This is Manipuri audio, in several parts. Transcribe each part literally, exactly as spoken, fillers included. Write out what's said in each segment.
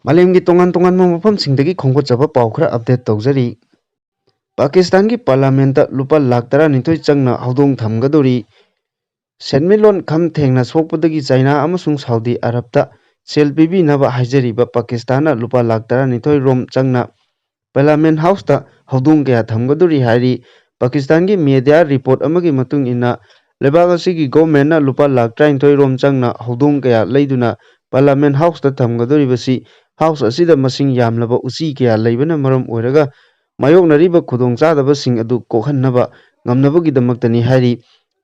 ꯃꯥꯂꯦꯝꯒꯤ ꯇꯣꯉꯥꯟ ꯇꯣꯉꯥꯟꯕ ꯃꯐꯝꯁꯤꯡꯗꯒꯤ ꯈꯣꯝꯒꯠꯆꯕ ꯄꯥꯎ ꯈꯔ ꯑꯞꯗꯦꯠ ꯇꯧꯖꯔꯤ꯫ ꯄꯥꯀꯤꯁꯇꯥꯟꯒꯤ ꯄꯥꯔꯂꯥꯃꯦꯟꯇ ꯂꯨꯄꯥ ꯂꯥꯈ ꯇꯔꯥꯅꯤꯊꯣꯏ ꯆꯪꯅ ꯍꯧꯗꯣꯡ ꯊꯝꯒꯗꯧꯔꯤ꯫ ꯁꯦꯟꯃꯤꯠꯂꯣꯟ ꯈꯝ ꯊꯦꯡꯅ ꯁꯣꯛꯄꯗꯒꯤ ꯆꯥꯏꯅꯥ ꯑꯃꯁꯨꯡ ꯁꯥꯎꯗꯤ ꯑꯔꯕꯇ ꯁꯦꯜ ꯄꯤꯕꯤꯅꯕ ꯍꯥꯏꯖꯔꯤꯕ ꯄꯥꯀꯤꯁꯇꯥꯟꯅ ꯂꯨꯄꯥ ꯂꯥꯈ ꯇꯔꯥꯅꯤꯊꯣꯏ ꯔꯣꯝ ꯆꯪꯅ ꯄꯥꯔꯂꯥꯃꯦꯟ ꯍꯥꯎꯁꯇ ꯍꯧꯗꯣꯡ ꯀꯌꯥ ꯊꯝꯒꯗꯧꯔꯤ ꯍꯥꯏꯔꯤ꯫ ꯄꯥꯀꯤꯁꯇꯥꯟꯒꯤ ꯃꯦꯗꯤꯌꯥ ꯔꯤꯄꯣꯔꯠ ꯑꯃꯒꯤ ꯃꯇꯨꯡ ꯏꯟꯅ, ꯂꯩꯕꯥꯛ ꯑꯁꯤꯒꯤ ꯒꯣꯚꯔꯟꯃꯦꯟꯠꯅ ꯂꯨꯄꯥ ꯂꯥꯈ ꯇꯔꯥꯅꯤꯊꯣꯏ ꯔꯣꯝ ꯆꯪꯅ ꯍꯧꯗꯣꯡ ꯀꯌꯥ ꯂꯩꯗꯨꯅ ꯄꯥꯔꯂꯥꯃꯦꯟ ꯍꯥꯎꯁꯇ ꯊꯝꯒꯗꯧꯔꯤꯕꯁꯤ ꯍꯥꯎꯁ ꯑꯁꯤꯗ ꯃꯁꯤꯡ ꯌꯥꯝꯂꯕ ꯎꯆꯤ ꯀꯌꯥ ꯂꯩꯕꯅ ꯃꯔꯝ ꯑꯣꯏꯔꯒ ꯃꯥꯌꯣꯛꯅꯔꯤꯕ ꯈꯨꯗꯣꯡꯆꯥꯗꯕꯁꯤꯡ ꯑꯗꯨ ꯀꯣꯛꯍꯟꯅꯕ ꯉꯝꯅꯕꯒꯤꯗꯃꯛꯇꯅꯤ ꯍꯥꯏꯔꯤ꯫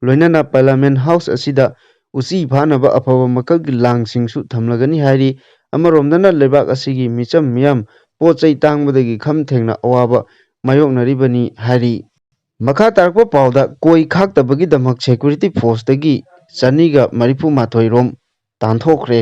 ꯂꯣꯏꯅꯅ ꯄꯥꯔꯂꯥꯃꯦꯟ ꯍꯥꯎꯁ ꯑꯁꯤꯗ ꯎꯆꯤ ꯐꯥꯅꯕ ꯑꯐꯕ ꯃꯈꯜꯒꯤ ꯂꯥꯡꯁꯤꯡꯁꯨ ꯊꯝꯂꯒꯅꯤ ꯍꯥꯏꯔꯤ꯫ ꯑꯃꯔꯣꯝꯗꯅ ꯂꯩꯕꯥꯛ ꯑꯁꯤꯒꯤ ꯃꯤꯆꯝ ꯃꯤꯌꯥꯝ ꯄꯣꯠ ꯆꯩ ꯇꯥꯡꯕꯗꯒꯤ ꯈꯝ ꯊꯦꯡꯅ ꯑꯋꯥꯕ ꯃꯥꯌꯣꯛꯅꯔꯤꯕꯅꯤ ꯍꯥꯏꯔꯤ꯫ ꯃꯈꯥ ꯇꯥꯔꯛꯄ ꯄꯥꯎꯗ, ꯀꯣꯏ ꯈꯥꯛꯇꯕꯒꯤꯗꯃꯛ ꯁꯦꯀ꯭ꯌꯨꯔꯤꯇꯤ ꯐꯣꯔꯁꯇꯒꯤ ꯆꯅꯤꯒ ꯃꯔꯤꯐꯨ ꯃꯥꯊꯣꯏ ꯔꯣꯝ ꯇꯥꯟꯊꯣꯛꯈ꯭ꯔꯦ꯫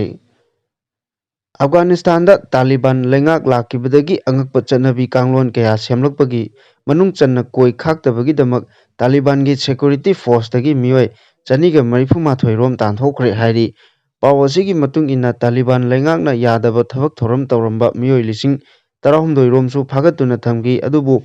ꯑꯐꯒꯥꯅꯤꯁꯇꯥꯟꯗ ꯇꯥꯂꯤꯕꯥꯟ ꯂꯩꯉꯥꯛ ꯂꯥꯛꯈꯤꯕꯗꯒꯤ ꯑꯉꯛꯄ ꯆꯠꯅꯕꯤ ꯀꯥꯡꯂꯣꯟ ꯀꯌꯥ ꯁꯦꯝꯂꯛꯄꯒꯤ ꯃꯅꯨꯡ ꯆꯟꯅ ꯀꯣꯏ ꯈꯥꯛꯇꯕꯒꯤꯗꯃꯛ ꯇꯥꯂꯤꯕꯥꯟꯒꯤ ꯁꯦꯀ꯭ꯌꯨꯔꯤꯇꯤ ꯐꯣꯔꯁꯇꯒꯤ ꯃꯤꯑꯣꯏ ꯆꯅꯤꯒ ꯃꯔꯤꯐꯨ ꯃꯥꯊꯣꯏ ꯔꯣꯝ ꯇꯥꯟꯊꯣꯛꯈ꯭ꯔꯦ ꯍꯥꯏꯔꯤ꯫ ꯄꯥꯎ ꯑꯁꯤꯒꯤ ꯃꯇꯨꯡ ꯏꯟꯅ, ꯇꯥꯂꯤꯕꯥꯟ ꯂꯩꯉꯥꯛꯅ ꯌꯥꯗꯕ ꯊꯕꯛ ꯊꯧꯔꯝ ꯇꯧꯔꯝꯕ ꯃꯤꯑꯣꯏ ꯂꯤꯁꯤꯡ ꯇꯔꯥꯍꯨꯝꯗꯣꯏ ꯔꯣꯝꯁꯨ ꯐꯥꯒꯠꯇꯨꯅ ꯊꯝꯈꯤ꯫ ꯑꯗꯨꯕꯨ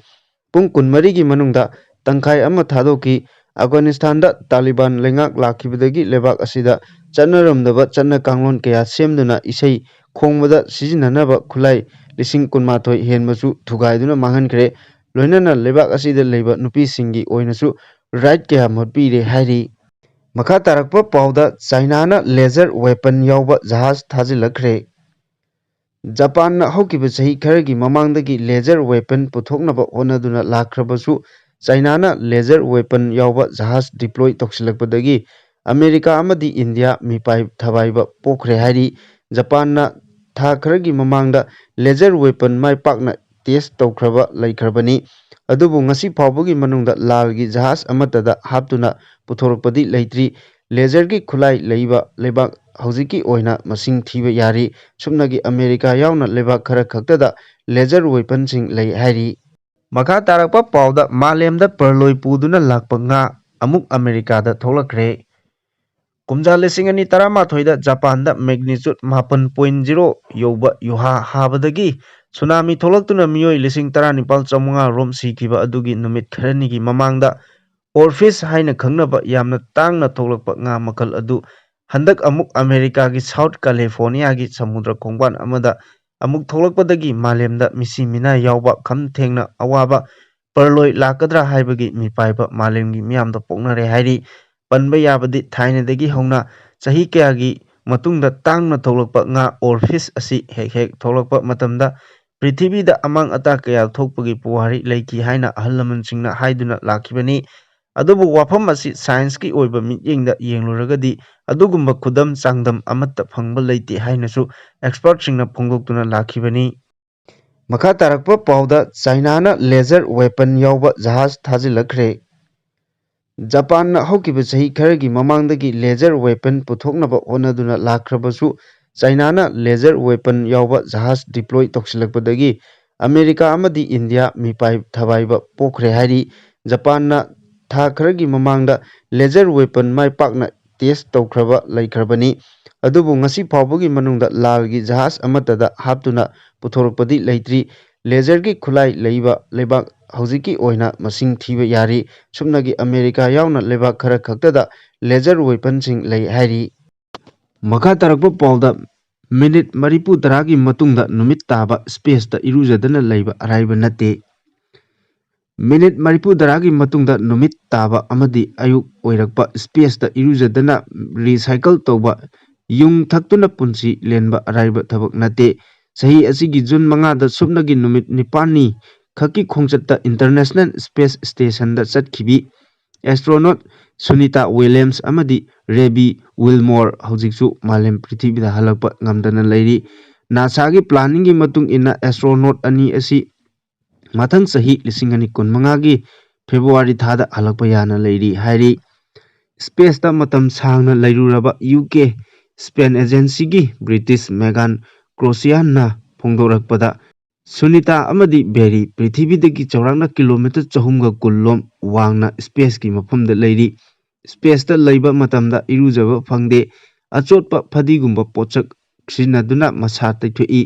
ꯄꯨꯡ ꯀꯨꯟꯃꯔꯤꯒꯤ ꯃꯅꯨꯡꯗ ꯇꯪꯈꯥꯏ ꯑꯃ ꯊꯥꯗꯣꯛꯈꯤ꯫ ꯑꯐꯒꯥꯅꯤꯁꯇꯥꯟꯗ ꯇꯥꯂꯤꯕꯥꯟ ꯂꯩꯉꯥꯛ ꯂꯥꯛꯈꯤꯕꯗꯒꯤ ꯂꯩꯕꯥꯛ ꯑꯁꯤꯗ ꯆꯠꯅꯔꯝꯗꯕ ꯆꯠꯅ ꯀꯥꯡꯂꯣꯟ ꯀꯌꯥ ꯁꯦꯝꯗꯨꯅ ꯏꯁꯩ ꯈꯣꯡꯕꯗ ꯁꯤꯖꯤꯟꯅꯅꯕ ꯈꯨꯠꯂꯥꯏ ꯂꯤꯁꯤꯡ ꯀꯨꯟꯃꯥꯊꯣꯏ ꯍꯦꯟꯕꯁꯨ ꯊꯨꯒꯥꯏꯗꯨꯅ ꯃꯥꯡꯍꯟꯈ꯭ꯔꯦ꯫ ꯂꯣꯏꯅꯅ ꯂꯩꯕꯥꯛ ꯑꯁꯤꯗ ꯂꯩꯕ ꯅꯨꯄꯤꯁꯤꯡꯒꯤ ꯑꯣꯏꯅꯁꯨ ꯔꯥꯏꯠ ꯀꯌꯥ ꯃꯨꯠꯄꯤꯔꯦ ꯍꯥꯏꯔꯤ꯫ ꯃꯈꯥ ꯇꯥꯔꯛꯄ ꯄꯥꯎꯗ, ꯆꯥꯏꯅꯥꯅ ꯂꯦꯖꯔ ꯋꯦꯄꯟ ꯌꯥꯎꯕ ꯖꯍꯥꯖ ꯊꯥꯖꯤꯜꯂꯛꯈ꯭ꯔꯦ꯫ ꯖꯄꯥꯟꯅ ꯍꯧꯈꯤꯕ ꯆꯍꯤ ꯈꯔꯒꯤ ꯃꯃꯥꯡꯗꯒꯤ ꯂꯦꯖꯔ ꯋꯦꯄꯟ ꯄꯨꯊꯣꯛꯅꯕ ꯍꯣꯠꯅꯗꯨꯅ ꯂꯥꯛꯈ꯭ꯔꯕꯁꯨ, ꯆꯥꯏꯅꯥꯅ ꯂꯦꯖꯔ ꯋꯦꯄꯟ ꯌꯥꯎꯕ ꯖꯍꯥꯖ ꯗꯤꯄ꯭ꯂꯣꯏ ꯇꯧꯁꯤꯜꯂꯛꯄꯗꯒꯤ ꯑꯃꯦꯔꯤꯀꯥ ꯑꯃꯗꯤ ꯏꯟꯗꯤꯌꯥ ꯃꯤꯄꯥꯏ ꯊꯕꯥꯏꯕ ꯄꯣꯛꯈ꯭ꯔꯦ ꯍꯥꯏꯔꯤ꯫ ꯖꯄꯥꯟꯅ ꯊꯥ ꯈꯔꯒꯤ ꯃꯃꯥꯡꯗ ꯂꯦꯖꯔ ꯋꯦꯄꯟ ꯃꯥꯏ ꯄꯥꯛꯅ ꯇꯦꯁ ꯇꯧꯈ꯭ꯔꯕ ꯂꯩꯈ꯭ꯔꯕꯅꯤ꯫ ꯑꯗꯨꯕꯨ ꯉꯁꯤ ꯐꯥꯎꯕꯒꯤ ꯃꯅꯨꯡꯗ ꯂꯥꯜꯒꯤ ꯖꯍꯥꯖ ꯑꯃꯠꯇꯗ ꯍꯥꯞꯇꯨꯅ ꯄꯨꯊꯣꯔꯛꯄꯗꯤ ꯂꯩꯇ꯭ꯔꯤ꯫ ꯂꯦꯖꯔꯒꯤ ꯈꯨꯠꯂꯥꯏ ꯂꯩꯕ ꯂꯩꯕꯥꯛ ꯍꯧꯖꯤꯛꯀꯤ ꯑꯣꯏꯅ ꯃꯁꯤꯡ ꯊꯤꯕ ꯌꯥꯔꯤ꯫ ꯁꯨꯞꯅꯒꯤ ꯑꯃꯦꯔꯤꯀꯥ ꯌꯥꯎꯅ ꯂꯩꯕꯥꯛ ꯈꯔ ꯈꯛꯇꯗ ꯂꯦꯖꯔ ꯋꯦꯄꯟꯁꯤꯡ ꯂꯩ ꯍꯥꯏꯔꯤ꯫ ꯃꯈꯥ ꯇꯥꯔꯛꯄ ꯄꯥꯎꯗ, ꯃꯥꯂꯦꯝꯗ ꯄ꯭ꯔꯂꯣꯏ ꯄꯨꯗꯨꯅ ꯂꯥꯛꯄ ꯉꯥ ꯑꯃꯨꯛ ꯑꯃꯦꯔꯤꯀꯥꯗ ꯊꯣꯛꯂꯛꯈ꯭ꯔꯦ꯫ ꯀꯨꯝꯖꯥ ꯂꯤꯁꯤꯡ ꯑꯅꯤ ꯇꯔꯥꯃꯥꯊꯣꯏꯗ ꯖꯄꯥꯟꯗ magnitude ꯃꯥꯄꯟ point zero ꯌꯧꯕ ꯌꯨꯍꯥ ꯍꯥꯕꯗꯒꯤ ꯁꯨꯅꯥꯃꯤ ꯊꯣꯛꯂꯛꯇꯨꯅ ꯃꯤꯑꯣꯏ ꯂꯤꯁꯤꯡ ꯇꯔꯥꯅꯤꯄꯥꯜ ꯆꯥꯝꯃꯉꯥ ꯔꯣꯝ ꯁꯤꯈꯤꯕ ꯑꯗꯨꯒꯤ ꯅꯨꯃꯤꯠ ꯈꯔꯅꯤꯒꯤ ꯃꯃꯥꯡꯗ ꯑꯣꯔꯐꯤꯁ ꯍꯥꯏꯅ ꯈꯪꯅꯕ ꯌꯥꯝꯅ ꯇꯥꯡꯅ ꯊꯣꯛꯂꯛꯄ ꯉꯥ ꯃꯈꯜ ꯑꯗꯨ ꯍꯟꯗꯛ ꯑꯃꯨꯛ ꯑꯃꯦꯔꯤꯀꯥꯒꯤ ꯁꯥꯎꯠ ꯀꯥꯂꯤꯐꯣꯔꯅꯤꯌꯥꯒꯤ ꯁꯃꯨꯗ꯭ꯔ ꯈꯣꯡꯕꯥꯟ ꯑꯃꯗ ꯑꯃꯨꯛ ꯊꯣꯛꯂꯛꯄꯗꯒꯤ ꯃꯥꯂꯦꯝꯗ ꯃꯤꯁꯤ ꯃꯤꯅꯥ ꯌꯥꯎꯕ ꯈꯝ ꯊꯦꯡꯅ ꯑꯋꯥꯕ ꯄꯔꯂꯣꯏ ꯂꯥꯛꯀꯗ꯭ꯔꯥ ꯍꯥꯏꯕꯒꯤ ꯃꯤꯄꯥꯏꯕ ꯃꯥꯂꯦꯝꯒꯤ ꯃꯤꯌꯥꯝꯗ ꯄꯣꯛꯅꯔꯦ ꯍꯥꯏꯔꯤ꯫ ꯄꯟꯕ ꯌꯥꯕꯗꯤ ꯊꯥꯏꯅꯗꯒꯤ ꯍꯧꯅ ꯆꯍꯤ ꯀꯌꯥꯒꯤ ꯃꯇꯨꯡꯗ ꯇꯥꯡꯅ ꯊꯣꯛꯂꯛꯄ ꯉꯥ ꯑꯣꯔꯐꯤꯁ ꯑꯁꯤ ꯍꯦꯛ ꯍꯦꯛ ꯊꯣꯛꯂꯛꯄ ꯃꯇꯝꯗ ꯄ꯭ꯔꯤꯊꯤꯕꯤꯗ ꯑꯃꯥꯡ ꯑꯇꯥ ꯀꯌꯥ ꯊꯣꯛꯄꯒꯤ ꯄꯨꯋꯥꯔꯤ ꯂꯩꯈꯤ ꯍꯥꯏꯅ ꯑꯍꯜ ꯂꯃꯟꯁꯤꯡꯅ ꯍꯥꯏꯗꯨꯅ ꯂꯥꯛꯈꯤꯕꯅꯤ꯫ ꯑꯗꯨꯕꯨ ꯋꯥꯐꯝ ꯑꯁꯤ ꯁꯥꯏꯟꯁꯀꯤ ꯑꯣꯏꯕ ꯃꯤꯠꯌꯦꯡꯗ ꯌꯦꯡꯂꯨꯔꯒꯗꯤ ꯑꯗꯨꯒꯨꯝꯕ ꯈꯨꯗꯝ ꯆꯥꯡꯗꯝ ꯑꯃꯠꯇ ꯐꯪꯕ ꯂꯩꯇꯦ ꯍꯥꯏꯅꯁꯨ ꯑꯦꯛꯁꯄꯔꯠꯁꯤꯡꯅ ꯐꯣꯡꯗꯣꯛꯇꯨꯅ ꯂꯥꯛꯈꯤꯕꯅꯤ꯫ ꯃꯈꯥ ꯇꯥꯔꯛꯄ ꯄꯥꯎꯗ ꯆꯥꯏꯅꯥꯅ ꯂꯦꯖꯔ ꯋꯦꯄꯟ ꯌꯥꯎꯕ ꯖꯍꯥꯖ ꯊꯥꯖꯤꯜꯂꯛꯈ꯭ꯔꯦ꯫ ꯖꯄꯥꯟꯅ ꯍꯧꯈꯤꯕ ꯆꯍꯤ ꯈꯔꯒꯤ ꯃꯃꯥꯡꯗꯒꯤ ꯂꯦꯖꯔ ꯋꯦꯄꯟ ꯄꯨꯊꯣꯛꯅꯕ ꯍꯣꯠꯅꯗꯨꯅ ꯂꯥꯛꯈ꯭ꯔꯕꯁꯨ, ꯆꯥꯏꯅꯥꯅ ꯂꯦꯖꯔ ꯋꯦꯄꯟ ꯌꯥꯎꯕ ꯖꯍꯥꯖ ꯗꯤꯄ꯭ꯂꯣꯏ ꯇꯧꯁꯤꯜꯂꯛꯄꯗꯒꯤ ꯑꯃꯦꯔꯤꯀꯥ ꯑꯃꯗꯤ ꯏꯟꯗꯤꯌꯥ ꯃꯤꯄꯥꯏ ꯊꯕꯥꯏꯕ ꯄꯣꯛꯈ꯭ꯔꯦ ꯍꯥꯏꯔꯤ꯫ ꯖꯄꯥꯟꯅ ꯊꯥ ꯈꯔꯒꯤ ꯃꯃꯥꯡꯗ ꯂꯦꯖꯔ ꯋꯦꯄꯟ ꯃꯥꯏ ꯄꯥꯛꯅ ꯇꯦꯁ ꯇꯧꯈ꯭ꯔꯕ ꯂꯩꯈ꯭ꯔꯕꯅꯤ꯫ ꯑꯗꯨꯕꯨ ꯉꯁꯤ ꯐꯥꯎꯕꯒꯤ ꯃꯅꯨꯡꯗ ꯂꯥꯜꯒꯤ ꯖꯍꯥꯖ ꯑꯃꯠꯇꯗ ꯍꯥꯞꯇꯨꯅ ꯄꯨꯊꯣꯔꯛꯄꯗꯤ ꯂꯩꯇ꯭ꯔꯤ꯫ ꯂꯦꯖꯔꯒꯤ ꯈꯨꯠꯂꯥꯏ ꯂꯩꯕ ꯂꯩꯕꯥꯛ ꯍꯧꯖꯤꯛꯀꯤ ꯑꯣꯏꯅ ꯃꯁꯤꯡ ꯊꯤꯕ ꯌꯥꯔꯤ꯫ ꯁꯨꯞꯅꯒꯤ ꯑꯃꯦꯔꯤꯀꯥ ꯌꯥꯎꯅ ꯂꯩꯕꯥꯛ ꯈꯔ ꯈꯛꯇꯗ ꯂꯦꯖꯔ ꯋꯦꯄꯟꯁꯤꯡ ꯂꯩ ꯍꯥꯏꯔꯤ꯫ ꯃꯈꯥ ꯇꯥꯔꯛꯄ ꯄꯥꯎꯗ, ꯃꯤꯅꯤꯠ ꯃꯔꯤꯐꯨ ꯇꯔꯥꯒꯤ ꯃꯇꯨꯡꯗ ꯅꯨꯃꯤꯠ ꯇꯥꯕ ꯁ꯭ꯄꯦꯁꯇ ꯏꯔꯨꯖꯗꯅ ꯂꯩꯕ ꯑꯔꯥꯏꯕ ꯅꯠꯇꯦ꯫ ꯃꯤꯅꯤꯠ ꯃꯔꯤꯐꯨ ꯇꯔꯥꯒꯤ ꯃꯇꯨꯡꯗ ꯅꯨꯃꯤꯠ ꯇꯥꯕ ꯑꯃꯗꯤ ꯑꯌꯨꯛ ꯑꯣꯏꯔꯛꯄ ꯁ꯭ꯄꯦꯁꯇ ꯏꯔꯨꯖꯗꯅ ꯔꯤꯁꯥꯏꯀꯜ ꯇꯧꯕ, ꯌꯨꯡ ꯊꯛꯇꯨꯅ ꯄꯨꯟꯁꯤ ꯂꯦꯟꯕ ꯑꯔꯥꯏꯕ ꯊꯕꯛ ꯅꯠꯇꯦ꯫ ꯆꯍꯤ ꯑꯁꯤꯒꯤ ꯖꯨꯟ ꯃꯉꯥꯗ ꯁꯨꯞꯅꯒꯤ ꯅꯨꯃꯤꯠ ꯅꯤꯄꯥꯜꯅꯤ ꯈꯛꯀꯤ ꯈꯣꯡꯆꯠꯇ ꯏꯟꯇꯔꯅꯦꯁꯅꯦꯜ ꯁ꯭ꯄꯦꯁ ꯁ꯭ꯇꯦꯁꯟꯗ ꯆꯠꯈꯤꯕꯤ ꯑꯦꯁꯇ꯭ꯔꯣꯅꯣꯠ ꯁꯨꯅꯤꯇꯥ ꯋꯤꯂꯤꯌꯝꯁ ꯑꯃꯗꯤ ꯔꯦꯕꯤ ꯋꯤꯜꯃꯣꯔ ꯍꯧꯖꯤꯛꯁꯨ ꯃꯥꯂꯦꯝ ꯄ꯭ꯔꯤꯊꯤꯕꯤꯗ ꯍꯜꯂꯛꯄ ꯉꯝꯗꯅ ꯂꯩꯔꯤ꯫ ꯅꯥꯁꯥꯒꯤ ꯄ꯭ꯂꯥꯅꯤꯡꯒꯤ ꯃꯇꯨꯡ ꯏꯟꯅ ꯑꯦꯁꯇ꯭ꯔꯣꯅꯣꯠ ꯑꯅꯤ ꯑꯁꯤ ꯃꯊꯪ ꯆꯍꯤ ꯂꯤꯁꯤꯡ ꯑꯅꯤ ꯀꯨꯟꯃꯉꯥꯒꯤ ꯐꯦꯕ꯭ꯔꯨꯋꯥꯔꯤ ꯊꯥꯗ ꯍꯜꯂꯛꯄ ꯌꯥꯅ ꯂꯩꯔꯤ ꯍꯥꯏꯔꯤ꯫ ꯁ꯭ꯄꯦꯁꯇ ꯃꯇꯝ ꯁꯥꯡꯅ ꯂꯩꯔꯨꯔꯕ ꯌꯨ ꯀꯦ ꯁ꯭ꯄꯦꯟ ꯑꯦꯖꯦꯟꯁꯤꯒꯤ ꯕ꯭ꯔꯤꯇꯤꯁ ꯃꯦꯒꯥꯟ ꯀ꯭ꯔꯣꯁꯤꯌꯥꯟꯅ ꯐꯣꯡꯗꯣꯔꯛꯄꯗ, ꯁꯨꯅꯤꯇꯥ ꯑꯃꯗꯤ ꯕꯦꯔꯤ ꯄ꯭ꯔꯤꯊꯤꯕꯤꯗꯒꯤ ꯆꯥꯎꯔꯥꯛꯅ ꯀꯤꯂꯣꯃꯤꯇꯔ ꯆꯍꯨꯝꯒ ꯀꯨꯟ ꯂꯣꯝ ꯋꯥꯡꯅ ꯁ꯭ꯄꯦꯁꯀꯤ ꯃꯐꯝꯗ ꯂꯩꯔꯤ꯫ ꯏꯁꯄꯦꯁꯇ ꯂꯩꯕ ꯃꯇꯝꯗ ꯏꯔꯨꯖꯕ ꯐꯪꯗꯦ꯫ ꯑꯆꯣꯠꯄ ꯐꯗꯤꯒꯨꯝꯕ ꯄꯣꯠꯁꯛ ꯁꯤꯖꯤꯟꯅꯗꯨꯅ ꯃꯁꯥ ꯇꯩꯊꯣꯛꯏ꯫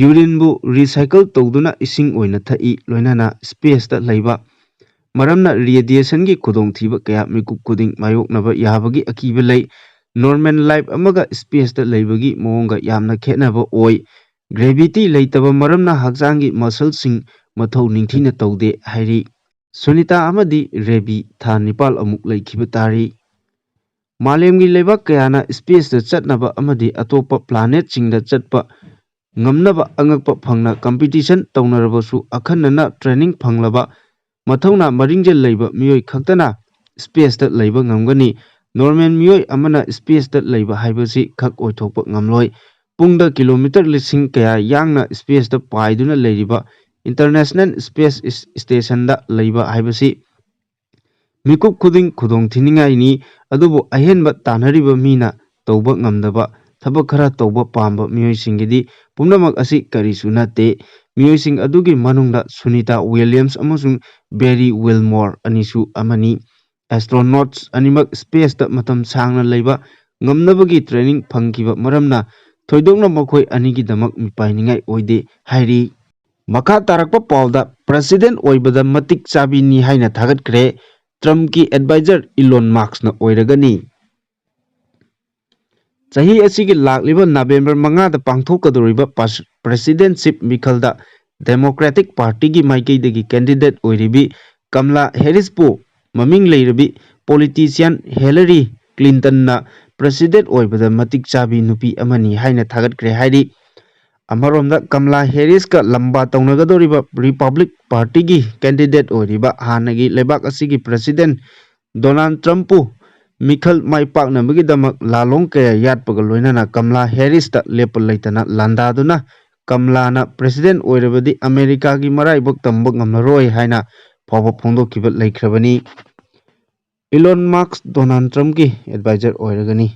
ꯌꯨꯔꯤꯟꯕꯨ ꯔꯤꯁꯥꯏꯀꯜ ꯇꯧꯗꯨꯅ ꯏꯁꯤꯡ ꯑꯣꯏꯅ ꯊꯛꯏ꯫ ꯂꯣꯏꯅꯅ ꯏꯁꯄꯦꯁꯇ ꯂꯩꯕ ꯃꯔꯝꯅ ꯔꯦꯗꯤꯌꯦꯁꯟꯒꯤ ꯈꯨꯗꯣꯡꯊꯤꯕ ꯀꯌꯥ ꯃꯤꯀꯨꯞ ꯈꯨꯗꯤꯡ ꯃꯥꯌꯣꯛꯅꯕ ꯌꯥꯕꯒꯤ ꯑꯀꯤꯕ ꯂꯩ꯫ ꯅꯣꯔꯃꯦꯜ ꯂꯥꯏꯐ ꯑꯃꯒ ꯏꯁꯄꯦꯁꯇ ꯂꯩꯕꯒꯤ ꯃꯑꯣꯡꯒ ꯌꯥꯝꯅ ꯈꯦꯠꯅꯕ ꯑꯣꯏ꯫ ꯒ꯭ꯔꯦꯚꯤꯇꯤ ꯂꯩꯇꯕ ꯃꯔꯝꯅ ꯍꯛꯆꯥꯡꯒꯤ ꯃꯁꯜꯁꯤꯡ ꯃꯊꯧ ꯅꯤꯡꯊꯤꯅ ꯇꯧꯗꯦ ꯍꯥꯏꯔꯤ꯫ ꯁꯨꯅꯤꯇꯥ ꯑꯃꯗꯤ ꯔꯦꯕꯤ ꯊꯥ ꯅꯤꯄꯥꯜ ꯑꯃꯨꯛ ꯂꯩꯈꯤꯕ ꯇꯥꯔꯤ꯫ ꯃꯥꯂꯦꯝꯒꯤ ꯂꯩꯕꯥꯛ ꯀꯌꯥꯅ ꯏꯁꯄꯦꯁꯇ ꯆꯠꯅꯕ ꯑꯃꯗꯤ ꯑꯇꯣꯞꯄ ꯄ꯭ꯂꯥꯅꯦꯠꯁꯤꯡꯗ ꯆꯠꯄ ꯉꯝꯅꯕ ꯑꯉꯛꯄ ꯐꯪꯅ ꯀꯝꯄꯤꯇꯤꯁꯟ ꯇꯧꯅꯔꯕꯁꯨ, ꯑꯈꯟꯅꯅ ꯇ꯭ꯔꯦꯅꯤꯡ ꯐꯪꯂꯕ, ꯃꯊꯧꯅꯥ ꯃꯔꯤꯡꯖꯦꯜ ꯂꯩꯕ ꯃꯤꯑꯣꯏ ꯈꯛꯇꯅ ꯏꯁꯄꯦꯁꯇ ꯂꯩꯕ ꯉꯝꯒꯅꯤ꯫ ꯅꯣꯔꯃꯦꯜ ꯃꯤꯑꯣꯏ ꯑꯃꯅ ꯏꯁꯄꯦꯁꯇ ꯂꯩꯕ ꯍꯥꯏꯕꯁꯤ ꯈꯛ ꯑꯣꯏꯊꯣꯛꯄ ꯉꯝꯂꯣꯏ꯫ ꯄꯨꯡꯗ ꯀꯤꯂꯣꯃꯤꯇꯔ ꯂꯤꯁꯤꯡ ꯀꯌꯥ ꯌꯥꯡꯅ ꯏꯁꯄꯦꯁꯇ ꯄꯥꯏꯗꯨꯅ ꯂꯩꯔꯤꯕ ꯏꯟꯇꯔꯅꯦꯁꯅꯦꯜ ꯏꯁꯄꯦꯁ ꯏꯁ-, ꯏꯁꯇꯦꯁꯟꯗ ꯂꯩꯕ ꯍꯥꯏꯕꯁꯤ ꯃꯤꯀꯨꯞ ꯈꯨꯗꯤꯡ ꯈꯨꯗꯣꯡ ꯊꯤꯅꯤꯡꯉꯥꯏꯅꯤ꯫ ꯑꯗꯨꯕꯨ ꯑꯍꯦꯟꯕ ꯇꯥꯟꯅꯔꯤꯕ ꯃꯤꯅ ꯇꯧꯕ ꯉꯝꯗꯕ ꯊꯕꯛ ꯈꯔ ꯇꯧꯕ ꯄꯥꯝꯕ ꯃꯤꯑꯣꯏꯁꯤꯡꯒꯤꯗꯤ ꯄꯨꯝꯅꯃꯛ ꯑꯁꯤ ꯀꯔꯤꯁꯨ ꯅꯠꯇꯦ꯫ ꯃꯤꯑꯣꯏꯁꯤꯡ ꯑꯗꯨꯒꯤ ꯃꯅꯨꯡꯗ ꯁꯨꯅꯤꯇꯥ ꯋꯤꯂꯤꯌꯝꯁ ꯑꯃꯁꯨꯡ ꯕꯦꯔꯤ ꯋꯤꯜꯃꯣꯔ ꯑꯅꯤꯁꯨ ꯑꯃꯅꯤ꯫ ꯑꯦꯁꯇ꯭ꯔꯣꯅꯣꯠꯁ ꯑꯅꯤꯃꯛ ꯏꯁꯄꯦꯁꯇ ꯃꯇꯝ ꯁꯥꯡꯅ ꯂꯩꯕ ꯉꯝꯅꯕꯒꯤ ꯇ꯭ꯔꯦꯅꯤꯡ ꯐꯪꯈꯤꯕ ꯃꯔꯝꯅ ꯊꯣꯏꯗꯣꯛꯅ ꯃꯈꯣꯏ ꯑꯅꯤꯒꯤꯗꯃꯛ ꯃꯤꯄꯥꯏꯅꯤꯡꯉꯥꯏ ꯑꯣꯏꯗꯦ ꯍꯥꯏꯔꯤ꯫ ꯃꯈꯥ ꯇꯥꯔꯛꯄ ꯄꯥꯎꯗ, ꯄ꯭ꯔꯦꯁꯤꯗꯦꯟꯠ ꯑꯣꯏꯕꯗ ꯃꯇꯤꯛ ꯆꯥꯕꯤꯅꯤ ꯍꯥꯏꯅ ꯊꯥꯒꯠꯈ꯭ꯔꯦ ꯇ꯭ꯔꯝꯞꯀꯤ ꯑꯦꯗꯚꯥꯏꯖꯔ ꯏꯂꯣꯟ ꯃꯥꯛꯁꯅ ꯑꯣꯏꯔꯒꯅꯤ꯫ ꯆꯍꯤ ꯑꯁꯤꯒꯤ ꯂꯥꯛꯂꯤꯕ ꯅꯕꯦꯝꯕꯔ ꯃꯉꯥꯗ ꯄꯥꯡꯊꯣꯛꯀꯗꯧꯔꯤꯕ ꯄꯥꯁ-, ꯄ꯭ꯔꯦꯁꯤꯗꯦꯟꯁꯤꯞ ꯃꯤꯈꯜꯗ ꯗꯦꯃꯣꯀ꯭ꯔꯦꯇꯤꯛ ꯄꯥꯔꯇꯤꯒꯤ ꯃꯥꯏꯀꯩꯗꯒꯤ ꯀꯦꯟꯗꯤꯗꯦꯠ ꯑꯣꯏꯔꯤꯕꯤ ꯀꯝꯂꯥ ꯍꯦꯔꯤꯁꯄꯨ ꯃꯃꯤꯡ ꯂꯩꯔꯕꯤ ꯄꯣꯂꯤꯇꯤꯁꯤꯌꯥꯟ ꯍꯦꯂꯔꯤ ꯀ꯭ꯂꯤꯟꯇꯟꯅ ꯄ꯭ꯔꯦꯁꯤꯗꯦꯟꯠ ꯑꯣꯏꯕꯗ ꯃꯇꯤꯛ ꯆꯥꯕꯤ ꯅꯨꯄꯤ ꯑꯃꯅꯤ ꯍꯥꯏꯅ ꯊꯥꯒꯠꯈ꯭ꯔꯦ ꯍꯥꯏꯔꯤ꯫ ꯑꯃꯔꯣꯝꯗ ꯀꯝꯂꯥ ꯍꯦꯔꯤꯁꯀ ꯂꯝꯕꯥ ꯇꯧꯅꯒꯗꯧꯔꯤꯕ ꯔꯤꯄꯕ꯭ꯂꯤꯛ ꯄꯥꯔꯇꯤꯒꯤ ꯀꯦꯟꯗꯤꯗꯦꯠ ꯑꯣꯏꯔꯤꯕ ꯍꯥꯟꯅꯒꯤ ꯂꯩꯕꯥꯛ ꯑꯁꯤꯒꯤ ꯄ꯭ꯔꯦꯁꯤꯗꯦꯟꯠ ꯗꯣꯅꯥꯜꯗ ꯇ꯭ꯔꯝꯞꯄꯨ ꯃꯤꯈꯜ ꯃꯥꯏ ꯄꯥꯛꯅꯕꯒꯤꯗꯃꯛ ꯂꯥꯂꯣꯡ ꯀꯌꯥ ꯌꯥꯠꯄꯒ ꯂꯣꯏꯅꯅ ꯀꯝꯂꯥ ꯍꯦꯔꯤꯁꯇ ꯂꯦꯞꯄ ꯂꯩꯇꯅ ꯂꯥꯟꯗꯥꯗꯨꯅ ꯀꯝꯂꯥꯅ ꯄ꯭ꯔꯦꯁꯤꯗꯦꯟꯠ ꯑꯣꯏꯔꯕꯗꯤ ꯑꯃꯦꯔꯤꯀꯥꯒꯤ ꯃꯔꯥꯏꯕꯛ ꯇꯝꯕ ꯉꯝꯂꯔꯣꯏ ꯍꯥꯏꯅ ꯐꯥꯎꯕ ꯐꯣꯡꯗꯣꯛꯈꯤꯕ ꯂꯩꯈ꯭ꯔꯕꯅꯤ꯫ ꯏꯂꯣꯟ ꯃꯥꯛꯁ ꯗꯣꯅꯥꯜꯗ ꯇ꯭ꯔꯝꯞꯀꯤ ꯑꯦꯗꯚꯥꯏꯖꯔ ꯑꯣꯏꯔꯒꯅꯤ꯫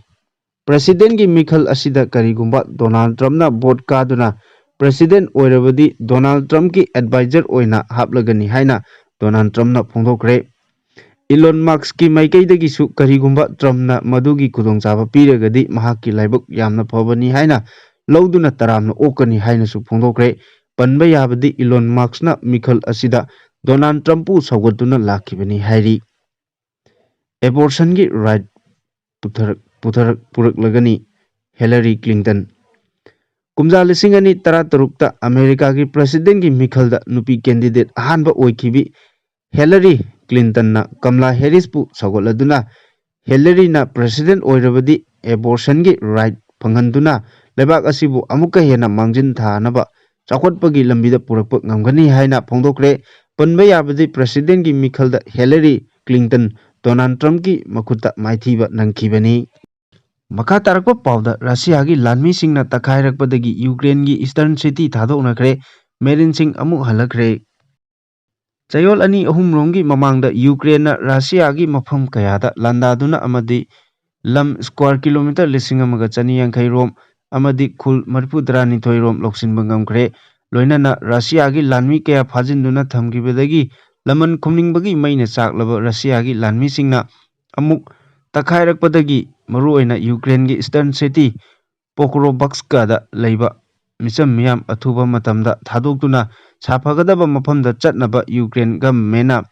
ꯄ꯭ꯔꯦꯁꯤꯗꯦꯟꯠꯀꯤ ꯃꯤꯈꯜ ꯑꯁꯤꯗ ꯀꯔꯤꯒꯨꯝꯕ ꯗꯣꯅꯥꯜꯗ ꯇ꯭ꯔꯝꯞꯅ ꯚꯣꯠ ꯀꯥꯗꯨꯅ ꯄ꯭ꯔꯦꯁꯤꯗꯦꯟꯠ ꯑꯣꯏꯔꯕꯗꯤ ꯗꯣꯅꯥꯜꯗ ꯇ꯭ꯔꯝꯞꯀꯤ ꯑꯦꯗꯚꯥꯏꯖꯔ ꯑꯣꯏꯅ ꯍꯥꯞꯂꯒꯅꯤ ꯍꯥꯏꯅ ꯗꯣꯅꯥꯜꯗ ꯇ꯭ꯔꯝꯞꯅ ꯐꯣꯡꯗꯣꯛꯈ꯭ꯔꯦ꯫ ꯏꯂꯣꯟ ꯃꯥꯛꯁꯀꯤ ꯃꯥꯏꯀꯩꯗꯒꯤꯁꯨ ꯀꯔꯤꯒꯨꯝꯕ ꯇ꯭ꯔꯝꯞꯅ ꯃꯗꯨꯒꯤ ꯈꯨꯗꯣꯡꯆꯥꯕ ꯄꯤꯔꯒꯗꯤ ꯃꯍꯥꯛꯀꯤ ꯂꯥꯏꯕꯛ ꯌꯥꯝꯅ ꯐꯕꯅꯤ ꯍꯥꯏꯅ ꯂꯧꯗꯨꯅ ꯇꯔꯥꯝꯅ ꯑꯣꯛꯀꯅꯤ ꯍꯥꯏꯅꯁꯨ ꯐꯣꯡꯗꯣꯛꯈ꯭ꯔꯦ꯫ ꯄꯟꯕ ꯌꯥꯕꯗꯤ ꯏꯂꯣꯟ ꯃꯥꯛꯁꯅ ꯃꯤꯈꯜ ꯑꯁꯤꯗ ꯗꯣꯅꯥꯜꯗ ꯇ꯭ꯔꯝꯞꯄꯨ ꯁꯧꯒꯠꯇꯨꯅ ꯂꯥꯛꯈꯤꯕꯅꯤ ꯍꯥꯏꯔꯤ꯫ ꯑꯦꯕꯣꯔꯁꯟꯒꯤ ꯔꯥꯏꯠ ꯄꯨꯊꯔꯛ-, ꯄꯨꯊꯔꯛ-, ꯄꯨꯔꯛꯂꯒꯅꯤ ꯍꯦꯂꯔꯤ ꯀ꯭ꯂꯤꯟꯇꯟ꯫ ꯀꯨꯝꯖꯥ ꯂꯤꯁꯤꯡ ꯑꯅꯤ ꯇꯔꯥꯇꯔꯨꯛꯇ ꯑꯃꯦꯔꯤꯀꯥꯒꯤ ꯄ꯭ꯔꯦꯁꯤꯗꯦꯟꯒꯤ ꯃꯤꯈꯜꯗ ꯅꯨꯄꯤ ꯀꯦꯟꯗꯤꯗꯦꯠ ꯑꯍꯥꯟꯕ ꯑꯣꯏꯈꯤꯕꯤ ꯍꯦꯂꯔꯤ ꯀ꯭ꯂꯤꯟꯇꯟꯅ ꯀꯝꯂꯥ ꯍꯦꯔꯤꯁꯄꯨ ꯁꯧꯒꯠꯂꯗꯨꯅ ꯍꯦꯂꯔꯤꯅ ꯄ꯭ꯔꯦꯁꯤꯗꯦꯟ ꯑꯣꯏꯔꯕꯗꯤ ꯑꯦꯕꯣꯔꯁꯟꯒꯤ ꯔꯥꯏꯠ ꯐꯪꯍꯟꯗꯨꯅ ꯂꯩꯕꯥꯛ ꯑꯁꯤꯕꯨ ꯑꯃꯨꯛꯀ ꯍꯦꯟꯅ ꯃꯥꯡꯖꯤꯟ ꯊꯥꯅꯕ ꯆꯥꯎꯈꯠꯄꯒꯤ ꯂꯝꯕꯤꯗ ꯄꯨꯔꯛꯄ ꯉꯝꯒꯅꯤ ꯍꯥꯏꯅ ꯐꯣꯡꯗꯣꯛꯈ꯭ꯔꯦ꯫ ꯄꯟꯕ ꯌꯥꯕꯗꯤ ꯄ꯭ꯔꯦꯁꯤꯗꯦꯟꯒꯤ ꯃꯤꯈꯜꯗ ꯍꯦꯂꯔꯤ ꯀ꯭ꯂꯤꯟꯇꯟ ꯗꯣꯅꯥꯜꯗ ꯇ꯭ꯔꯝꯞꯀꯤ ꯃꯈꯨꯠꯇ ꯃꯥꯏꯊꯤꯕ ꯅꯪꯈꯤꯕꯅꯤ꯫ ꯃꯈꯥ ꯇꯥꯔꯛꯄ ꯄꯥꯎꯗ ꯔꯁꯤꯌꯥꯒꯤ ꯂꯥꯟꯃꯤꯁꯤꯡꯅ ꯇꯛꯈꯥꯏꯔꯛꯄꯗꯒꯤ ꯌꯨꯀ꯭ꯔꯦꯟꯒꯤ ꯏꯁꯇꯔꯟ ꯁꯤꯇꯤ ꯊꯥꯗꯣꯛꯅꯈ꯭ꯔꯦ, ꯃꯦꯔꯤꯟꯁꯤꯡ ꯑꯃꯨꯛ ꯍꯜꯂꯛꯈ꯭ꯔꯦ꯫ ꯆꯌꯣꯜ ꯑꯅꯤ ꯑꯍꯨꯝꯔꯣꯝꯒꯤ ꯃꯃꯥꯡꯗ ꯌꯨꯀ꯭ꯔꯦꯟꯅ ꯔꯁꯤꯌꯥꯒꯤ ꯃꯐꯝ ꯀꯌꯥꯗ ꯂꯥꯟꯗꯥꯗꯨꯅ ꯑꯃꯗꯤ ꯂꯝ ꯁ꯭ꯀ꯭ꯋꯥꯔ ꯀꯤꯂꯣꯃꯤꯇꯔ ꯂꯤꯁꯤꯡ ꯑꯃꯒ ꯆꯅꯤ ꯌꯥꯡꯈꯩ ꯔꯣꯝ ꯑꯃꯗꯤ ꯈꯨꯜ ꯃꯔꯤꯐꯨ ꯇꯔꯥꯅꯤꯊꯣꯏ ꯔꯣꯝ ꯂꯧꯁꯤꯟꯕ ꯉꯝꯈ꯭ꯔꯦ꯫ ꯂꯣꯏꯅꯅ ꯔꯁꯤꯌꯥꯒꯤ ꯂꯥꯟꯃꯤ ꯀꯌꯥ ꯐꯥꯖꯤꯟꯗꯨꯅ ꯊꯝꯈꯤꯕꯗꯒꯤ ꯂꯃꯟ ꯈꯨꯝꯅꯤꯡꯕꯒꯤ ꯃꯩꯅ ꯆꯥꯛꯂꯕ ꯔꯁꯤꯌꯥꯒꯤ ꯂꯥꯟꯃꯤꯁꯤꯡꯅ ꯑꯃꯨꯛ ꯇꯛꯈꯥꯏꯔꯛꯄꯗꯒꯤ ꯃꯔꯨꯑꯣꯏꯅ ꯌꯨꯀ꯭ꯔꯦꯟꯒꯤ ꯏꯁꯇꯔꯟ ꯁꯤꯇꯤ ꯄꯣꯀ꯭ꯔꯣꯕꯛꯁꯀꯗ ꯂꯩꯕ ꯃꯤꯆꯝ ꯃꯤꯌꯥꯝ ꯑꯊꯨꯕ ꯃꯇꯝꯗ ꯊꯥꯗꯣꯛꯇꯨꯅ ꯁꯥꯐꯒꯗꯕ ꯃꯐꯝꯗ ꯆꯠꯅꯕ ꯌꯨꯀ꯭ꯔꯦꯟ ꯒꯚꯔꯟꯃꯦꯟꯅ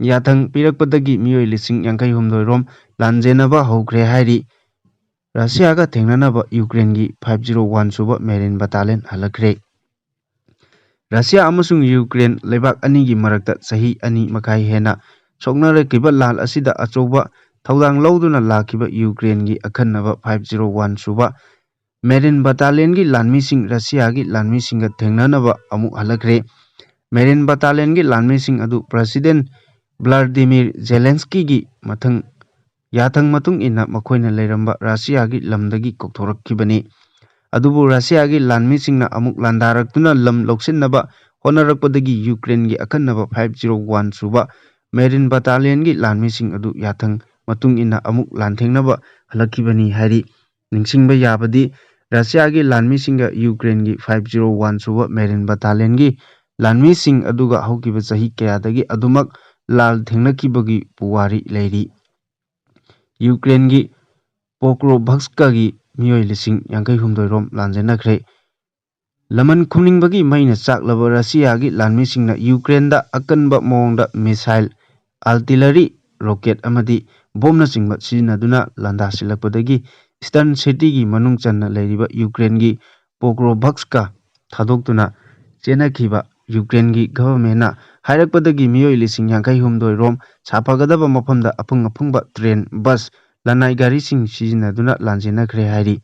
ꯌꯥꯊꯪ ꯄꯤꯔꯛꯄꯗꯒꯤ ꯃꯤꯑꯣꯏ ꯂꯤꯁꯤꯡ ꯌꯥꯡꯈꯩ ꯍꯨꯝꯗꯣꯏ ꯔꯣꯝ ꯂꯥꯟꯖꯦꯟꯅꯕ ꯍꯧꯈ꯭ꯔꯦ ꯍꯥꯏꯔꯤ꯫ ꯔꯁꯤꯌꯥꯒ ꯊꯦꯡꯅꯅꯕ ꯌꯨꯀ꯭ꯔꯦꯟꯒꯤ ꯐꯥꯏꯚ ꯖꯤꯔꯣ ꯋꯥꯟ ꯁꯨꯕ ꯃꯦꯔꯤꯟ ꯕꯇꯥꯂꯤꯌꯟ ꯍꯜꯂꯛꯈ꯭ꯔꯦ꯫ ꯔꯁꯤꯌꯥ ꯑꯃꯁꯨꯡ ꯌꯨꯀ꯭ꯔꯦꯟ ꯂꯩꯕꯥꯛ ꯑꯅꯤꯒꯤ ꯃꯔꯛꯇ ꯆꯍꯤ ꯑꯅꯤ ꯃꯈꯥꯏ ꯍꯦꯟꯅ ꯁꯣꯛꯅꯔꯛꯈꯤꯕ ꯂꯥꯟ ꯑꯁꯤꯗ ꯑꯆꯧꯕ ꯊꯧꯗꯥꯡ ꯂꯧꯗꯨꯅ ꯂꯥꯛꯈꯤꯕ ꯌꯨꯀ꯭ꯔꯦꯟꯒꯤ ꯑꯈꯟꯅꯕ ꯐꯥꯏꯚ ꯖꯤꯔꯣ ꯋꯥꯟ ꯁꯨꯕ ꯃꯦꯔꯤꯟ ꯕꯇꯥꯂꯤꯌꯟꯒꯤ ꯂꯥꯟꯃꯤꯁꯤꯡ ꯔꯁꯤꯌꯥꯒꯤ ꯂꯥꯟꯃꯤꯁꯤꯡꯒ ꯊꯦꯡꯅꯅꯕ ꯑꯃꯨꯛ ꯍꯜꯂꯛꯈ꯭ꯔꯦ꯫ ꯃꯦꯔꯤꯟ ꯕꯇꯥꯂꯤꯌꯟꯒꯤ ꯂꯥꯟꯃꯤꯁꯤꯡ ꯑꯗꯨ ꯄ꯭ꯔꯦꯁꯤꯗꯦꯟ ꯚ꯭ꯂꯥꯗꯤꯃꯤꯔ ꯖꯦꯂꯦꯟꯁꯀꯤꯒꯤ ꯃꯊꯪ ꯌꯥꯊꯪ ꯃꯇꯨꯡ ꯏꯟꯅ ꯃꯈꯣꯏꯅ ꯂꯩꯔꯝꯕ ꯔꯁꯤꯌꯥꯒꯤ ꯂꯝꯗꯒꯤ ꯀꯧꯊꯣꯔꯛꯈꯤꯕꯅꯤ꯫ ꯑꯗꯨꯕꯨ ꯔꯁꯤꯌꯥꯒꯤ ꯂꯥꯟꯃꯤꯁꯤꯡꯅ ꯑꯃꯨꯛ ꯂꯥꯟꯗꯥꯔꯛꯇꯨꯅ ꯂꯝ ꯂꯧꯁꯤꯟꯅꯕ ꯍꯣꯠꯅꯔꯛꯄꯗꯒꯤ ꯌꯨꯀ꯭ꯔꯦꯟꯒꯤ ꯑꯈꯟꯅꯕ ꯐꯥꯏꯚ ꯖꯤꯔꯣ ꯋꯥꯟ ꯁꯨꯕ ꯃꯦꯔꯤꯟ ꯕꯇꯥꯂꯤꯌꯟꯒꯤ ꯂꯥꯟꯃꯤꯁꯤꯡ ꯑꯗꯨ ꯌꯥꯊꯪ ꯃꯇꯨꯡ ꯏꯟꯅ ꯑꯃꯨꯛ ꯂꯥꯟꯊꯦꯡꯅꯕ ꯍꯜꯂꯛꯈꯤꯕꯅꯤ ꯍꯥꯏꯔꯤ꯫ ꯅꯤꯡꯁꯤꯡꯕ ꯌꯥꯕꯗꯤ ꯔꯁꯤꯌꯥꯒꯤ ꯂꯥꯟꯃꯤꯁꯤꯡꯒ ꯌꯨꯀ꯭ꯔꯦꯟꯒꯤ ꯐꯥꯏꯚ ꯖꯤꯔꯣ ꯋꯥꯟ ꯁꯨꯕ ꯃꯦꯔꯤꯟ ꯕꯇꯥꯂꯤꯌꯟꯒꯤ ꯂꯥꯟꯃꯤꯁꯤꯡ ꯑꯗꯨꯒ ꯍꯧꯈꯤꯕ ꯆꯍꯤ ꯀꯌꯥꯗꯒꯤ ꯑꯗꯨꯃꯛ ꯂꯥꯜ ꯊꯦꯡꯅꯈꯤꯕꯒꯤ ꯄꯨꯋꯥꯔꯤ ꯂꯩꯔꯤ꯫ ꯌꯨꯀ꯭ꯔꯦꯟꯒꯤ ꯄꯣꯀ꯭ꯔꯣꯚꯁꯀꯒꯤ ꯃꯤꯑꯣꯏ ꯂꯤꯁꯤꯡ ꯌꯥꯡꯈꯩ ꯍꯨꯝꯗꯣꯏ ꯔꯣꯝ ꯂꯥꯟꯖꯦꯟꯅꯈ꯭ꯔꯦ꯫ ꯂꯃꯟ ꯈꯨꯝꯅꯤꯡꯕꯒꯤ ꯃꯩꯅ ꯆꯥꯛꯂꯕ ꯔꯁꯤꯌꯥꯒꯤ ꯂꯥꯟꯃꯤꯁꯤꯡꯅ ꯌꯨꯀ꯭ꯔꯦꯟꯗ ꯑꯀꯟꯕ ꯃꯑꯣꯡꯗ ꯃꯤꯁꯥꯏꯜ, ꯑꯥꯔꯇꯤꯂꯔꯤ, ꯔꯣꯀꯦꯠ ꯑꯃꯗꯤ ꯕꯣꯝꯅꯆꯤꯡꯕ ꯁꯤꯖꯤꯟꯅꯗꯨꯅ ꯂꯥꯟꯗꯥꯁꯤꯜꯂꯛꯄꯗꯒꯤ ꯏꯁꯇꯔꯟ ꯁꯤꯇꯤꯒꯤ ꯃꯅꯨꯡ ꯆꯟꯅ ꯂꯩꯔꯤꯕ ꯌꯨꯀ꯭ꯔꯦꯟꯒꯤ ꯄꯣꯀ꯭ꯔꯣꯚꯛꯁꯀ ꯊꯥꯗꯣꯛꯇꯨꯅ ꯆꯦꯟꯅꯈꯤꯕ ꯌꯨꯀ꯭ꯔꯦꯟꯒꯤ ꯒꯚꯔꯟꯃꯦꯟꯅ ꯍꯥꯏꯔꯛꯄꯗꯒꯤ ꯃꯤꯑꯣꯏ ꯂꯤꯁꯤꯡ ꯌꯥꯡꯈꯩ ꯍꯨꯝꯗꯣꯏ ꯔꯣꯝ ꯁꯥꯐꯒꯗꯕ ꯃꯐꯝꯗ ꯑꯐꯪ ꯑꯐꯪꯕ ꯇ꯭ꯔꯦꯟ, ꯕꯁ, ꯂꯅꯥꯏ ꯒꯥꯔꯤꯁꯤꯡ ꯁꯤꯖꯤꯟꯅꯗꯨꯅ ꯂꯥꯟꯖꯦꯟꯅꯈ꯭ꯔꯦ ꯍꯥꯏꯔꯤ꯫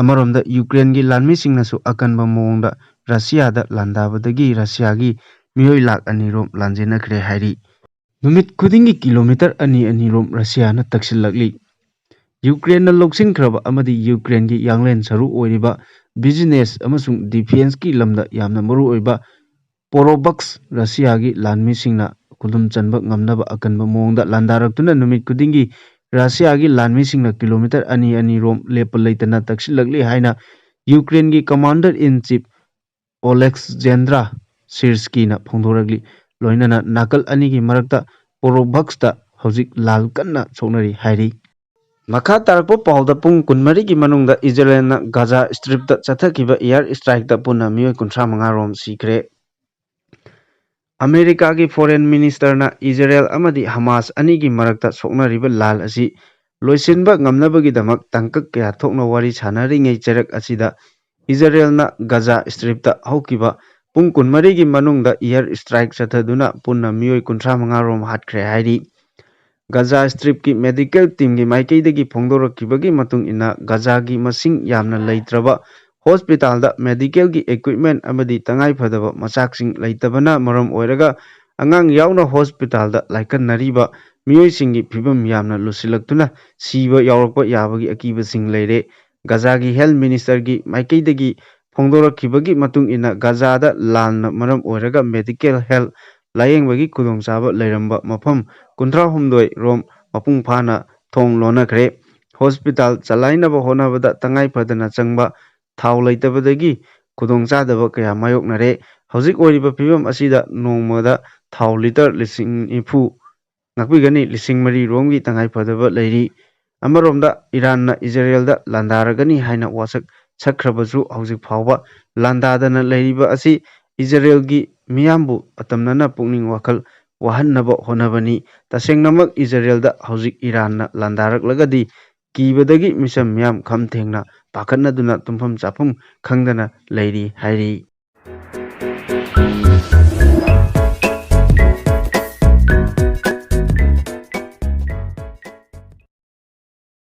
ꯑꯃꯔꯣꯝꯗ ꯌꯨꯀ꯭ꯔꯦꯟꯒꯤ ꯂꯥꯟꯃꯤꯁꯤꯡꯅꯁꯨ ꯑꯀꯟꯕ ꯃꯑꯣꯡꯗ ꯔꯁꯤꯌꯥꯗ ꯂꯥꯟꯗꯥꯕꯗꯒꯤ ꯔꯁꯤꯌꯥꯒꯤ ꯃꯤꯑꯣꯏ ꯂꯥꯈ ꯑꯅꯤ ꯔꯣꯝ ꯂꯥꯟꯖꯦꯟꯅꯈ꯭ꯔꯦ ꯍꯥꯏꯔꯤ꯫ ꯅꯨꯃꯤꯠ ꯈꯨꯗꯤꯡꯒꯤ ꯀꯤꯂꯣꯃꯤꯇꯔ ꯑꯅꯤ ꯑꯅꯤ ꯔꯣꯝ ꯔꯁꯤꯌꯥꯅ ꯇꯛꯁꯤꯜꯂꯛꯂꯤ꯫ ꯌꯨꯀ꯭ꯔꯦꯟꯅ ꯂꯧꯁꯤꯟꯈ꯭ꯔꯕ ꯑꯃꯗꯤ ꯌꯨꯀ꯭ꯔꯦꯟꯒꯤ ꯌꯥꯡꯂꯦꯟ ꯁꯔꯨ ꯑꯣꯏꯔꯤꯕ ꯕꯤꯖꯤꯅꯦꯁ ꯑꯃꯁꯨꯡ ꯗꯤꯐꯦꯟꯁꯀꯤ ꯂꯝꯗ ꯌꯥꯝꯅ ꯃꯔꯨꯑꯣꯏꯕ ꯄꯣꯔꯣꯕꯛꯁ ꯔꯁꯤꯌꯥꯒꯤ ꯂꯥꯟꯃꯤꯁꯤꯡꯅ ꯈꯨꯗꯨꯝ ꯆꯟꯕ ꯉꯝꯅꯕ ꯑꯀꯟꯕ ꯃꯑꯣꯡꯗ ꯂꯥꯟꯗꯥꯔꯛꯇꯨꯅ ꯅꯨꯃꯤꯠ ꯈꯨꯗꯤꯡꯒꯤ ꯔꯁꯤꯌꯥꯒꯤ ꯂꯥꯟꯃꯤꯁꯤꯡꯅ ꯀꯤꯂꯣꯃꯤꯇꯔ ꯑꯅꯤ ꯑꯅꯤ ꯔꯣꯝ ꯂꯦꯞꯄ ꯂꯩꯇꯅ ꯇꯛꯁꯤꯜꯂꯛꯂꯤ ꯍꯥꯏꯅ ꯌꯨꯀ꯭ꯔꯦꯟꯒꯤ Commander in Chief ꯑꯣꯂꯦꯛꯁꯖꯦꯟꯗ꯭ꯔꯥ ꯁꯤꯔꯁꯀꯤꯅ ꯐꯣꯡꯗꯣꯔꯛꯂꯤ꯫ ꯂꯣꯏꯅꯅ ꯅꯥꯀꯜ ꯑꯅꯤꯒꯤ ꯃꯔꯛꯇ ꯄꯣꯔꯣꯚꯛꯁꯇ ꯍꯧꯖꯤꯛ ꯂꯥꯜ ꯀꯟꯅ ꯁꯣꯛꯅꯔꯤ ꯍꯥꯏꯔꯤ꯫ ꯃꯈꯥ ꯇꯥꯔꯛꯄ ꯄꯥꯎꯗ ꯄꯨꯡ ꯀꯨꯟꯃꯔꯤꯒꯤ ꯃꯅꯨꯡꯗ ꯏꯖꯔꯦꯜꯅ ꯒꯥꯖꯥ ꯁ꯭ꯇ꯭ꯔꯤꯞꯇ ꯆꯠꯊꯈꯤꯕ ꯑꯦꯌꯔ ꯁ꯭ꯇ꯭ꯔꯥꯏꯛꯇ ꯄꯨꯟꯅ ꯃꯤꯑꯣꯏ ꯀꯨꯟꯊ꯭ꯔꯥ ꯃꯉꯥ ꯔꯣꯝ ꯁꯤꯈ꯭ꯔꯦ꯫ ꯑꯃꯦꯔꯤꯀꯥꯒꯤ ꯐꯣꯔꯦꯟ ꯃꯤꯅꯤꯁꯇꯔꯅ ꯏꯖꯔꯦꯜ ꯑꯃꯗꯤ ꯍꯃꯥꯁ ꯑꯅꯤꯒꯤ ꯃꯔꯛꯇ ꯁꯣꯛꯅꯔꯤꯕ ꯂꯥꯜ ꯑꯁꯤ ꯂꯣꯏꯁꯤꯟꯕ ꯉꯝꯅꯕꯒꯤꯗꯃꯛ ꯇꯥꯡꯀꯛ ꯀꯌꯥ ꯊꯣꯛꯅ ꯋꯥꯔꯤ ꯁꯥꯅꯔꯤꯉꯩ ꯆꯩꯔꯛ ꯑꯁꯤꯗ ꯏꯖꯔꯦꯜꯅ ꯒꯥꯖꯥ ꯁ꯭ꯇ꯭ꯔꯤꯞꯇ ꯍꯧꯈꯤꯕ ꯄꯨꯡ ꯀꯨꯟꯃꯔꯤꯒꯤ ꯃꯅꯨꯡꯗ ꯏꯌꯔ ꯁ꯭ꯇ꯭ꯔꯥꯏꯛ ꯆꯠꯊꯗꯨꯅ ꯄꯨꯟꯅ ꯃꯤꯑꯣꯏ ꯀꯨꯟꯊ꯭ꯔꯥ ꯃꯉꯥ ꯔꯣꯝ ꯍꯥꯠꯈ꯭ꯔꯦ ꯍꯥꯏꯔꯤ꯫ ꯒꯥꯖꯥ ꯁ꯭ꯇ꯭ꯔꯤꯞꯀꯤ ꯃꯦꯗꯤꯀꯦꯜ ꯇꯤꯝꯒꯤ ꯃꯥꯏꯀꯩꯗꯒꯤ ꯐꯣꯡꯗꯣꯔꯛꯈꯤꯕꯒꯤ ꯃꯇꯨꯡ ꯏꯟꯅ, ꯒꯥꯖꯥꯒꯤ ꯃꯁꯤꯡ ꯌꯥꯝꯅ ꯂꯩꯇ꯭ꯔꯕ ꯍꯣꯁꯄꯤꯇꯥꯜꯗ ꯃꯦꯗꯤꯀꯦꯜꯒꯤ ꯏꯀ꯭ꯋꯤꯞꯃꯦꯟ ꯑꯃꯗꯤ ꯇꯉꯥꯏꯐꯗꯕ ꯃꯆꯥꯛꯁꯤꯡ ꯂꯩꯇꯕꯅ ꯃꯔꯝ ꯑꯣꯏꯔꯒ ꯑꯉꯥꯡ ꯌꯥꯎꯅ ꯍꯣꯁꯄꯤꯇꯥꯜꯗ ꯂꯥꯏꯀꯠꯅꯔꯤꯕ ꯃꯤꯑꯣꯏꯁꯤꯡꯒꯤ ꯐꯤꯕꯝ ꯌꯥꯝꯅ ꯂꯨꯁꯤꯜꯂꯛꯇꯨꯅ ꯁꯤꯕ ꯌꯥꯎꯔꯛꯄ ꯌꯥꯕꯒꯤ ꯑꯀꯤꯕꯁꯤꯡ ꯂꯩꯔꯦ꯫ ꯒꯥꯖꯥꯒꯤ ꯍꯦꯜꯊ ꯃꯤꯅꯤꯁꯇꯔꯒꯤ ꯃꯥꯏꯀꯩꯗꯒꯤ ꯐꯣꯡꯗꯣꯔꯛꯈꯤꯕꯒꯤ ꯃꯇꯨꯡ ꯏꯟꯅ, ꯒꯥꯖꯥꯗ ꯂꯥꯟꯅ ꯃꯔꯝ ꯑꯣꯏꯔꯒ ꯃꯦꯗꯤꯀꯦꯜ ꯍꯦꯜꯊ ꯂꯥꯌꯦꯡꯕꯒꯤ ꯈꯨꯗꯣꯡꯆꯥꯕ ꯂꯩꯔꯝꯕ ꯃꯐꯝ ꯀꯨꯟꯊ꯭ꯔꯥ ꯍꯨꯝꯗꯣꯏ ꯔꯣꯝ ꯃꯄꯨꯡ ꯐꯥꯅ ꯊꯣꯡ ꯂꯣꯟꯅꯈ꯭ꯔꯦ꯫ ꯍꯣꯁꯄꯤꯇꯥꯜ ꯆꯂꯥꯏꯅꯕ ꯍꯣꯠꯅꯕꯗ ꯇꯉꯥꯏ ꯐꯗꯅ ꯆꯪꯕ ꯊꯥꯎ ꯂꯩꯇꯕꯗꯒꯤ ꯈꯨꯗꯣꯡꯆꯥꯗꯕ ꯀꯌꯥ ꯃꯥꯌꯣꯛꯅꯔꯦ꯫ ꯍꯧꯖꯤꯛ ꯑꯣꯏꯔꯤꯕ ꯐꯤꯕꯝ ꯑꯁꯤꯗ ꯅꯣꯡꯃꯗ ꯊꯥꯎ ꯂꯤꯇꯔ ꯂꯤꯁꯤꯡ ꯅꯤꯐꯨ ꯉꯥꯛꯄꯤꯒꯅꯤ, ꯂꯤꯁꯤꯡ ꯃꯔꯤ ꯔꯣꯝꯒꯤ ꯇꯉꯥꯏ ꯐꯗꯕ ꯂꯩꯔꯤ꯫ ꯑꯃꯔꯣꯝꯗ ꯏꯔꯥꯟꯅ ꯏꯖꯔꯦꯜꯗ ꯂꯥꯟꯗꯥꯔꯒꯅꯤ ꯍꯥꯏꯅ ꯋꯥꯁꯛ ꯁꯛꯈ꯭ꯔꯕꯁꯨ ꯍꯧꯖꯤꯛ ꯐꯥꯎꯕ ꯂꯥꯟꯗꯥꯗꯅ ꯂꯩꯔꯤꯕ ꯑꯁꯤ ꯏꯖꯔꯦꯜꯒꯤ ꯃꯤꯌꯥꯝꯕꯨ ꯑꯇꯝꯅꯅ ꯄꯨꯛꯅꯤꯡ ꯋꯥꯈꯜ ꯋꯥꯍꯟꯅꯕ ꯍꯣꯠꯅꯕꯅꯤ꯫ ꯇꯁꯦꯡꯅꯃꯛ ꯏꯖꯔꯦꯜꯗ ꯍꯧꯖꯤꯛ ꯏꯔꯥꯟꯅ ꯂꯥꯟꯗꯥꯔꯛꯂꯒꯗꯤ ꯀꯤꯕꯗꯒꯤ ꯃꯤꯆꯝ ꯃꯤꯌꯥꯝ ꯈꯝ ꯊꯦꯡꯅ ꯄꯥꯈꯠꯅꯗꯨꯅ ꯇꯨꯝꯐꯝ ꯆꯥꯐꯝ ꯈꯪꯗꯅ ꯂꯩꯔꯤ ꯍꯥꯏꯔꯤ꯫